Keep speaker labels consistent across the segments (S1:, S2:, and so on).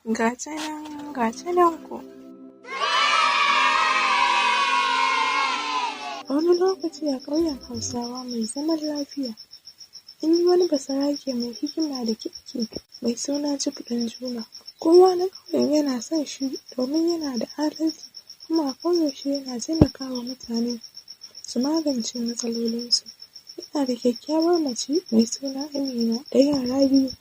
S1: Ga ta nan, ga ta nan ko. A wani lokaci a ƙauyen Hausawa mai zaman lafiya, an yi wani basarake mai hikima da kirki mai suna Chief Ɗanjuma. Kowa na ƙauyen yana son shi domin yana da adalci kuma a koyaushe yana taimakawa mutane su magance matsalolinsu. Yana da kyakkyawar mace mai suna Amina da yara biyu,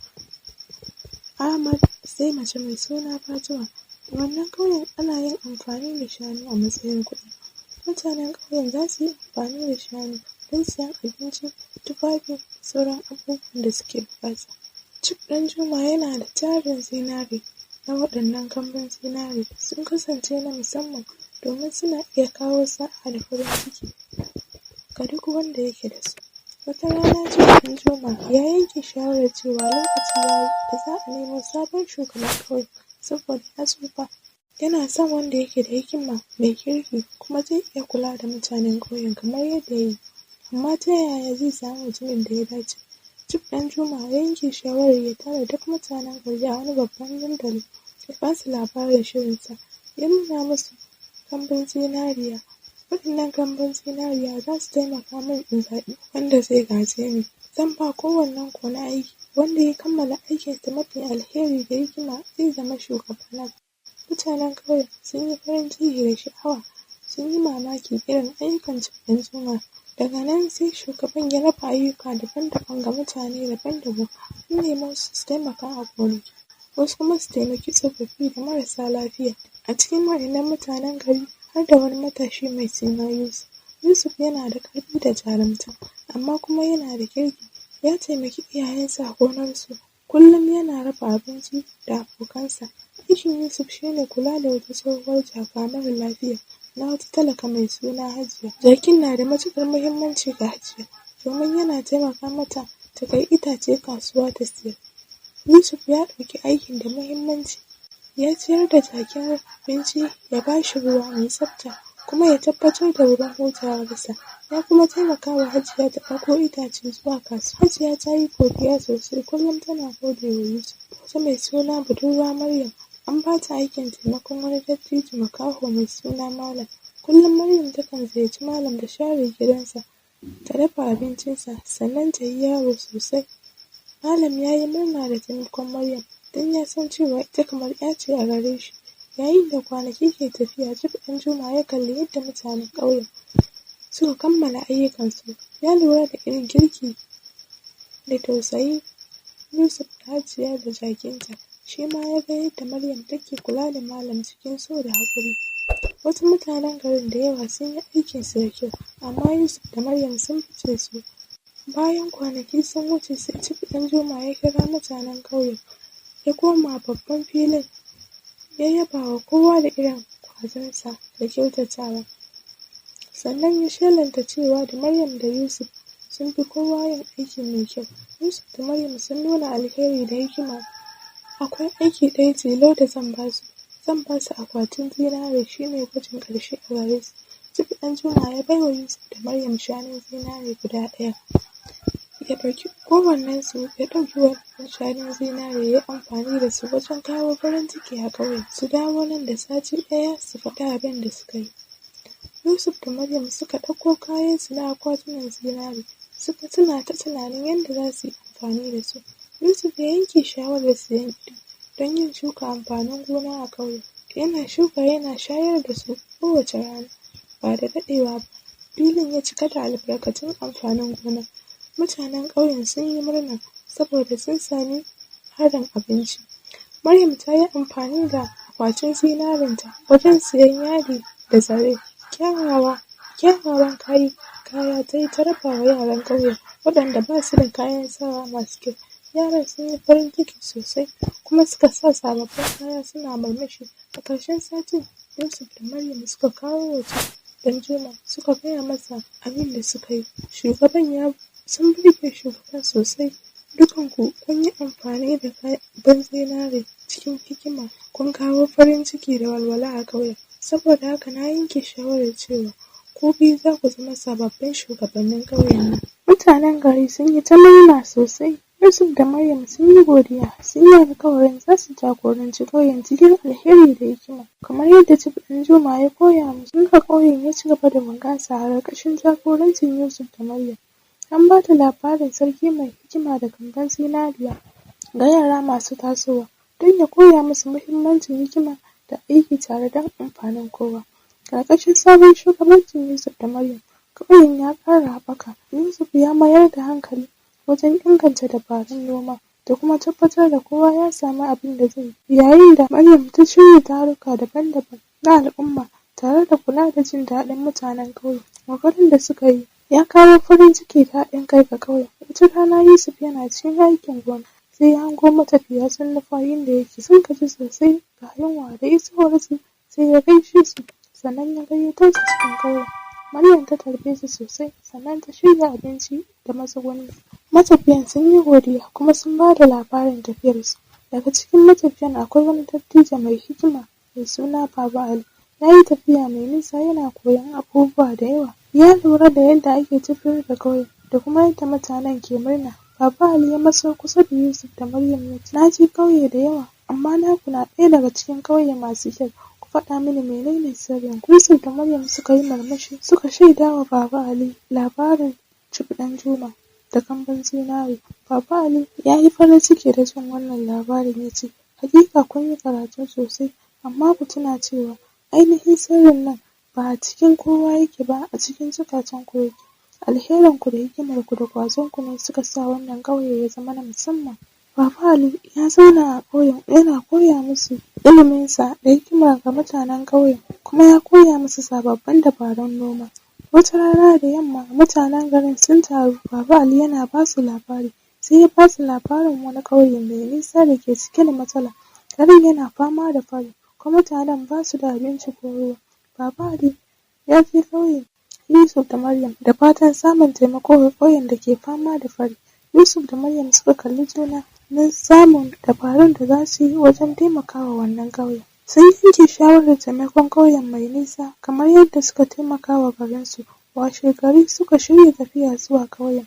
S1: Ahmad sai mace mai suna Fatima. A wannan ƙauyen ana yin amfani da shanu a matsayin kuɗi. Mutanen ƙauyen za su yi amfani da shanu don siyan abinci, tufafi da sauran abubuwan da suke buƙata. Chief Ɗanjuma yana da tarin zinare na waɗannan kambun zinare sun kasance na musamman domin suna iya kawo sa'a da farin ciki ga duk wanda yake da su. Wata rana Chief Ɗanjuma ya yanke shawarar cewa lokaci ya yi da za a nemo sabon shugaban ƙauye saboda ya tsufa. Yana son wanda yake da hikima, mai kirki kuma zai iya kula da mutanen ƙauyen kamar yadda ya yi. Amma ta yaya zai samu mutumin da ya dace? Chief Ɗanjuma ya yanke shawarar ya tara duk mutanen gari a wani babban dandali ya ba su labarin shirinsa. Ya nuna musu kambun zinariya. Waɗannan kambun zinariya za su taimaka min in zaɓi wanda zai gaje ni. Zan ba kowannenku wani aiki, wanda ya kammala aikinsa mafi alheri da hikima zai zama shugabana. Mutanen ƙauyen sun yi farin ciki da sha'awa, sun yi mamakin irin ayyukan Chief Ɗanjuma. Daga nan sai shugaban ya raba ayyuka daban-daban ga mutane daban-daban. An nemi wasu su taimaka a gonaki, wasu kuma su taimaki tsofaffi da marasa lafiya. A cikin waɗannan mutanen gari har da wani matashi mai suna Yusuf. Yusuf yana da ƙarfi da jarumta, amma kuma yana da kirki. Ya taimaki iyayensa a gonarsu, kullum yana raba abinci da abokansa. Aikin Yusuf shi ne kula da wata tsohuwar jaka mara lafiya na wata talaka mai suna Hajiya. Jakin na da matuƙar muhimmanci ga Hajiya domin yana taimaka mata ta kai itace kasuwa ta siyar. Yusuf ya ɗauki aikin da muhimmanci, ya ciyar da jakin abinci, ya ba shi ruwa mai tsafta kuma ya tabbatar da wurin hutawarsa. Ya kuma taimaka wa Hajiya ta ɗauko itace zuwa kasuwa. Hajiya ta yi godiya sosai, kullum tana gode wa Yusuf. Wata mai suna budurwa Maryam an ba ta aikin taimakon wani dattijo makaho mai suna Malam. Kullum Maryam takan ziyarci Malam ta share gidansa, ta dafa abincinsa, sannan ta yi yawo sosai. Malam ya yi murna da taimakon Maryam don ya san cewa ita kamar ‘ya ce a gare shi. Yayin da kwanaki ke tafiya, Chief Ɗanjuma ya kalli yadda mutanen ƙauyen suka kammala ayyukansu. Ya lura da irin kirki da tausayin Yusuf da Hajiya da jakinta. Shi ma ya ga yadda Maryam take kula da Malam cikin so da haƙuri. Wasu mutanen garin da yawa sun yi aikinsu da kyau, amma Yusuf da Maryam sun fice su. Bayan kwanaki sun wuce sai Chief Ɗanjuma ya kira mutanen ƙauyen, ya koma babban filin, ya yaba wa kowa da irin ƙwazonsa da kyautatawa. Sannan ya shelanta cewa da Maryam da Yusuf sun fi kowa yin aiki mai kyau. Yusuf da Maryam sun nuna alheri da hikima. Akwai aiki ɗaya tilo da zan ba su. Zan ba su akwatin zinare shi ne gwajin ƙarshe a gare su. Chief Ɗanjuma ya bai wa Yusuf da Maryam shanun zinare guda ɗaya. Ya ɗauki kowannensu ya ɗauki wannan shanun zinare ya yi amfani da su wajen kawo farin ciki a ƙauyen. Su dawo nan da sati ɗaya su faɗi abin da suka yi. Yusuf da Maryam suka ɗauko kayansu na akwatunan zinare, suka suna ta tunanin yadda za su yi amfani da su. Yusuf ya yanke shawarar siyan iri don yin shuka amfanin gona a ƙauyen. Yana shuka yana shayar da su kowace rana. Ba da daɗewa ba, filin ya cika da albarkatun amfanin gona. Mutanen ƙauyen sun yi murna saboda sun sami ƙarin abinci. Maryam ta yi amfani da akwatin zinarenta wajen siyan yadi da zare. Kyawawa, kyawawan kaya ta yi ta raba wa yaran ƙauyen waɗanda ba su da kayan sawa masu kyau. Yaran sun yi farin ciki sosai kuma suka sa sababbin kaya suna murmushi. A ƙarshen satin, Yusuf da Maryam suka kawo wa Chief Ɗanjuma suka gaya masa abin da suka yi. Shugaban ya sun burge shugaban sosai. Dukanku kun yi amfani da kambun zinare cikin hikima, kun kawo farin ciki da walwala a ƙauyen. Saboda haka na yanke shawarar cewa ku biyu za ku zama sababbin shugabannin ƙauyen nan. Mutanen gari sun yi ta murna sosai. Yusuf da Maryam sun yi godiya, sun yi alkawarin za su jagoranci ƙauyen cikin alheri da hikima, kamar yadda Chief Ɗanjuma ya koya musu. Haka ƙauyen ya ci gaba da bunƙasa a ƙarƙashin jagorancin Yusuf da Maryam. An ba da labarin sarki mai hikima da kambun zinariya ga yara masu tasowa don ya koya musu muhimmancin hikima da aiki tare don amfanin kowa. Ƙarƙashin sabon shugabancin Yusuf da Maryam, ƙauyen ya ƙara haɓaka. Yusuf ya mayar da hankali wajen inganta dabarun noma da kuma tabbatar da kowa ya sami abin da zai yi, yayin da Maryam ta shirya taruka daban-daban na al'umma tare da kula da jin daɗin mutanen ƙauyen. Ƙoƙarin da suka yi ya kawo farin ciki da haɗin kai ga ƙauyen. Wata rana, Yusuf yana cikin aikin gona sai ya hango matafiya sun nufo inda yake. Sun gaji sosai ga yunwa. Da isowarsu sai ya gaishe su, sannan ya gayyato su cikin ƙauyen. Maryam ta tarbe su sosai, sannan ta shirya abinci da matsuguni. Matafiyan sun yi godiya kuma sun ba da labarin tafiyarsu. Daga cikin matafiyan akwai wani dattijo mai hikima mai suna Baba Ali. Ya yi tafiya mai nisa yana koyon abubuwa da yawa. Ya lura da yadda ake tafiyar da ƙauyen da kuma yadda mutanen ke murna. Baba Ali ya matso kusa da Yusuf da Maryam ya ce, "Na je ƙauye da yawa, amma naku na ɗaya daga cikin ƙauye masu kyau. Ku faɗa mini, menene sirrin ku?" Yusuf da Maryam suka yi murmushi, suka shaida wa Baba Ali labarin Chief Ɗanjuma da kambun zinare. Baba Ali ya yi farin ciki da jin wannan labarin, ya ce, "Hakika kun yi karatu sosai, amma ku tuna cewa ainihin sirrin nan ba a cikin kowa yake ba, a cikin zukatanku yake. Alherinku da hikimarku da ƙwazonku ne suka sa wannan ƙauye ya zama na musamman." Baba Ali ya zauna a ƙauyen yana koya musu iliminsa da hikima ga mutanen ƙauyen, kuma ya koya musu sababbin dabarun noma. Wata rana da yamma, mutanen garin sun taru, Baba Ali yana ba su labari. Sai ya ba su labarin wani ƙauye mai nisa da ke cike da matsala. Garin yana fama da fari, kuma mutanen ba su da abinci ko ruwa. Baba Ali ya je ƙauyen Yusuf da Maryam da fatan samun taimako ga ƙauyen da ke fama da fari. Yusuf da Maryam suka kalli juna don samun dabarun da za su yi wajen taimakawa wannan ƙauyen. Sun yanke shawarar taimakon ƙauyen mai nisa kamar yadda suka taimaka wa garinsu. Washegari suka shirya tafiya zuwa ƙauyen.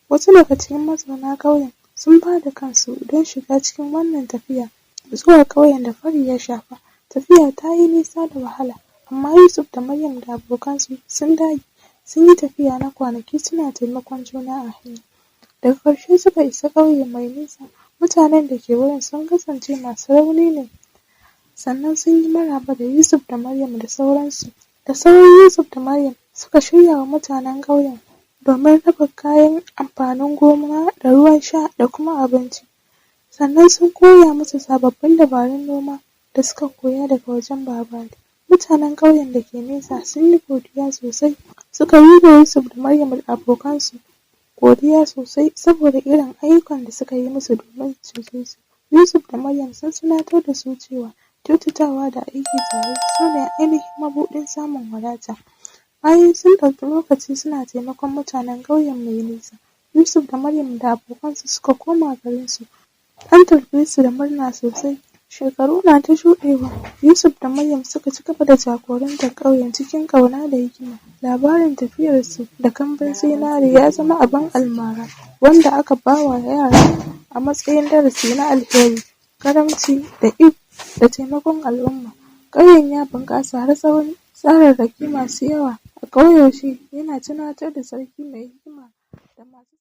S1: Wasu daga cikin mazauna ƙauyen sun ba da kansu don shiga cikin wannan tafiya zuwa ƙauyen da fari ya shafa. Tafiya ta yi nisa da wahala, amma Yusuf da Maryam da abokansu sun dage, sun yi tafiya na kwanaki suna taimakon juna a hanya. Daga ƙarshe suka isa ƙauye mai nisa. Mutanen da ke wurin sun kasance masu rauni ne, sannan sun yi maraba da Yusuf da Maryam da sauransu. Da sauri Yusuf da Maryam suka shirya wa mutanen ƙauyen domin raba kayan amfanin gona da ruwan sha da kuma abinci. Sannan sun koya musu sababbin dabarun noma da suka koya daga wajen Baba Ali. Mutanen ƙauyen da ke nesa sun yi godiya sosai. Suka yi wa Yusuf da Maryam da abokansu godiya sosai saboda irin ayyukan da suka yi musu domin cece su. Yusuf da Maryam sun tunatar da su cewa kyautatawa da aiki tare su ne ainihin mabuɗin samun wadata. Bayan sun ɗauki lokaci suna taimakon mutanen ƙauyen mai nisa, Yusuf da Maryam da abokansu suka koma garinsu. An tarbe su da murna sosai. Shekaru na ta shuɗewa, Yusuf da Maryam suka ci gaba da jagorantar ƙauyen cikin ƙauna da hikima. Labarin tafiyarsu da kambun zinare ya zama abin almara wanda aka ba wa yara a matsayin darasi na alheri, karamci da taimakon al'umma. Ƙauyen ya bunƙasa har tsawon tsararraki masu yawa, a koyaushe yana tunatar da sarki mai hikima.